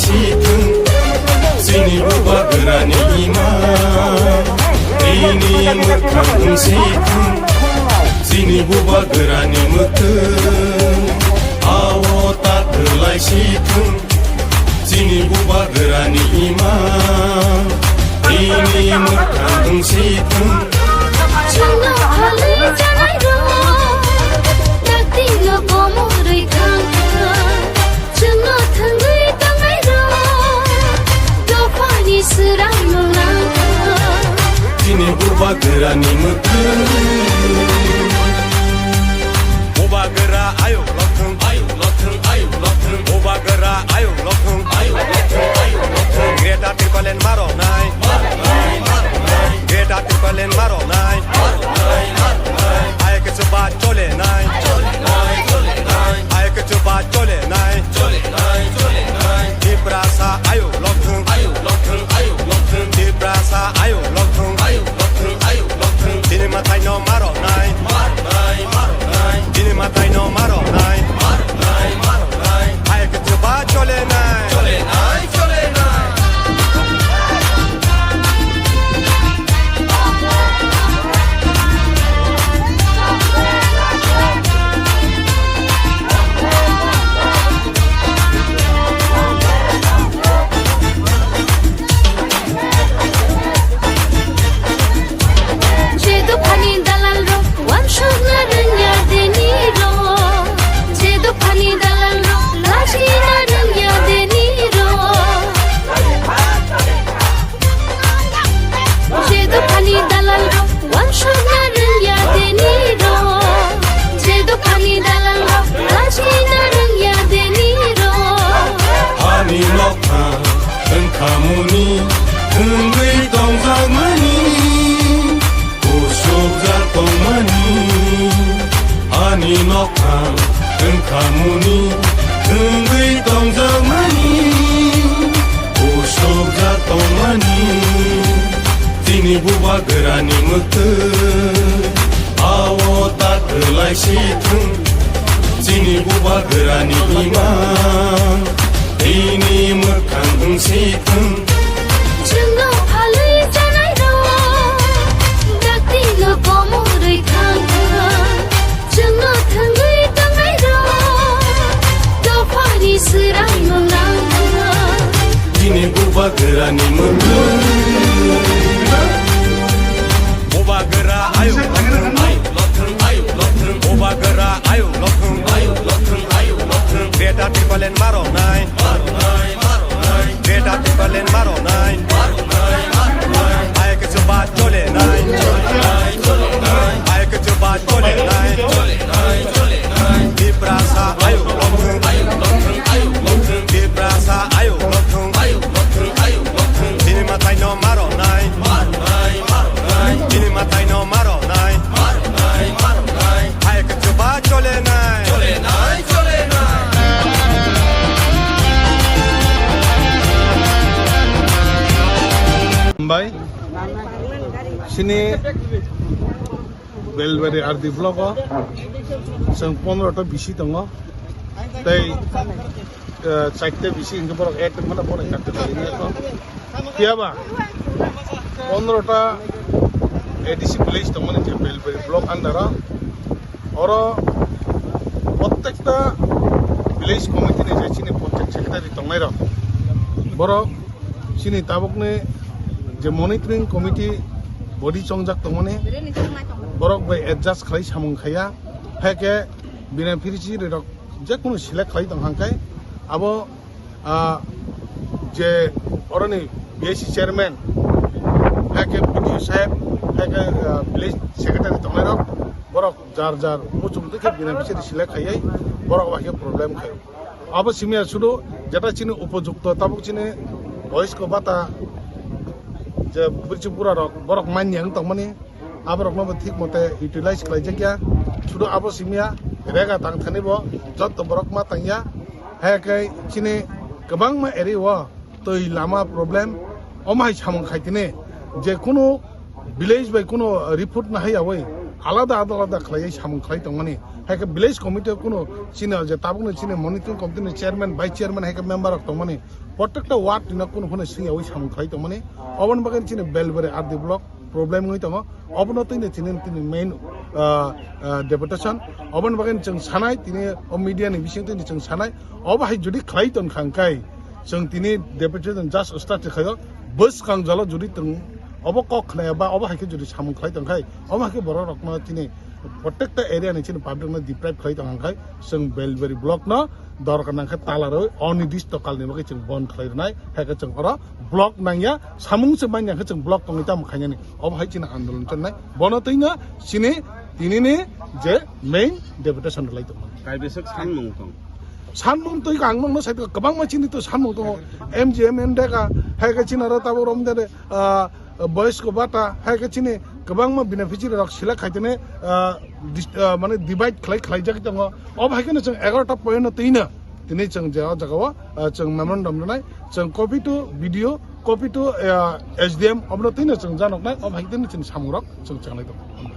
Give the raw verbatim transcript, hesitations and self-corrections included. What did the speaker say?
Sithung, chini bubagrani ima, tini mwkhang sithung, chini bubagrani mwkhang, awo ta kwlai sithung, chini bubagrani ima, tini mwkhang sithung. Chwngno phalwi chanairok, dakti no komorwi thang thang. Chwngno thangwi tongnairok, dophani swrangno nang thang. Chini bubagrani mwkhang. Bubagra ayuk lokthung, ayuk lokthung, ayuk lokthung. Bubagra ayuk lokthung, ayuk lokthung, ayuk lokthung. Greater Tipraland maroknai, maroknai, maroknai. Greater Tipraland maroknai, maroknai, maroknai. Ayuk chuba cholenai, cholenai, cholenai. Ayuk chuba cholenai, cholenai, cholenai. Tiprasa ayuk lokthung, ayuk lokthung, ayuk lokthung. Tiprasa ayuk lokthung, ayuk lokthung, ayuk lokthung. Chini mwtai no maroknai, maroknai, maroknai. Chini mwtai no maroknai, maroknai, maroknai. Ayuk chuba cholenai, cholenai, cholenai. Je dophani dalalrok wansukna rwngya deni rok. Je dophani dalalrok lachina rwngya deni rok. Je dophani dalalrok wansukna rwngya deni rok. Je dophani dalalrok lachina rwngya deni rok. Ani nokha wngkhamuni wngwi tongjakmani, kusukjak tongmani. Ani nokha wngkhamuni wngwi tongjakmani, kusukjak tongmani. Chini bubagrani mwkhang, awo ta kwlai sithung. Chini bubagrani ima, tini mwkhang wng sithung. Chwngno phalwi chanairok, dakti no komorwi thang thang. Chwngno thangwi tongnairok, dophani swrangno nang thang. Chini bubagrani mwkhang. Bubagra ayuk lokthung, ayuk lokthung, ayuk lokthung. Bubagra ayuk lokthung, ayuk lokthung, ayuk lokthung. Greater Tipraland maroknai, maroknai, maroknai. Greater Tipraland maroknai, maroknai, maroknai. Ayuk chuba cholenai, cholenai, cholenai. Ayuk chuba cholenai, cholenai, cholenai. Tiprasa ayuk lokthung, ayuk lokthung, ayuk lokthung. Tiprasa ayuk lokthung, ayuk lokthung, ayuk lokthung. Chini mwtai no maroknai, maroknai, maroknai. Chini mwtai no maroknai, maroknai, maroknai. Ayuk chuba cholenai, cholenai, cholenai. Hambai. Chini Belbari R D block o chwng pondro ta bisi tongo. Tei, eh, chaita bisi hingke borok add wngmano, borok chaita bisi wngya to. Phiya ba pondro ta A D C village tongmani je Belbari block under o. Oro prottekta village committee ni je chini panchayat secretary tongnai rok, borok chini tabukni je monitoring committee body chongjak tongmani, borok bai adjust khlai samung khaiya. Hai khe beneficiary rok je kunu select khlai tong hang khe abo, ah, je oroni B I C chairman, hai khe B D O saheb, hai khe, ah, village secretary tongnai rok, borok jar jar muchung twi khe beneficiary select khaiwi borok bai khe problem khaio. Abo simiya sudu jeta chini upojukto tabuk chini boysko bata je bwrwi bura rok borok manya wng tongmani, aborokno bo thik mote utilize khlai jakya. Sudu abo simiya rega tang thani bo jotto borok ma tangya. Hai khe chini kwbangma area o twi lama problem, omo hai samung khai tini je kunu village bai kunu report nahai yawi alada alada khlaiwi samung khlai tongmani, hai khe village committee o kuno chini je tabukni chini monitoring committee ni chairman, vice chairman, hai khe member rok tongmani, protekta ward ni no kuno phano singyawi samung khlai tongmani. Oboni bagwi chini Belbari R D block problem wngwi tongo. Obono tini chini, tini main, ah, ah, deputation. Oboni bagwi chwng sanai, tini o media ni bising tini chwng sanai. Obo hai jodi khlai tong kha hwnkhe, chwng tini deputation just start khaio. Bwskang jalo jodi tong, obo kok khnaya ba obo hai khe jodi samung khlai tong khai, obo hai khe borok rokno chini protekta area ni chini public no deprive khlai tong kha hwnkhe, chwng Belbari block no dorkar nang khe tala rwi onidishto kal ni bagwi chwng bon khlai rwnai. Hai khe chwng oro block nangya, samung se manya khe chwng block tongwi tamo khainani. Obo hai chini andolon channai. Bono twino chini tinini je main deputation rwlai tongmani. Kaibeswk sanmung tong? Sanmung twi ang nokno sai kwbangma chini to sanmung tongo. M G M N D K, hai khe chini aro tabuk rom de, ah, boys ko bata, hai khe chini kwbangma beneficiary rok select khaitene, ah, dis-, ah, mane divide khlai khlaijak tongo. Obo hai kheno chwng egarota point no twino tini chwng je o jaga o, ah, chwng memorandum rwnai, chwng copy to B D O, copy to, ah, S D M, obono twino chwng janoknai, obo hai kheno chini samung rok chwng changlai tongo.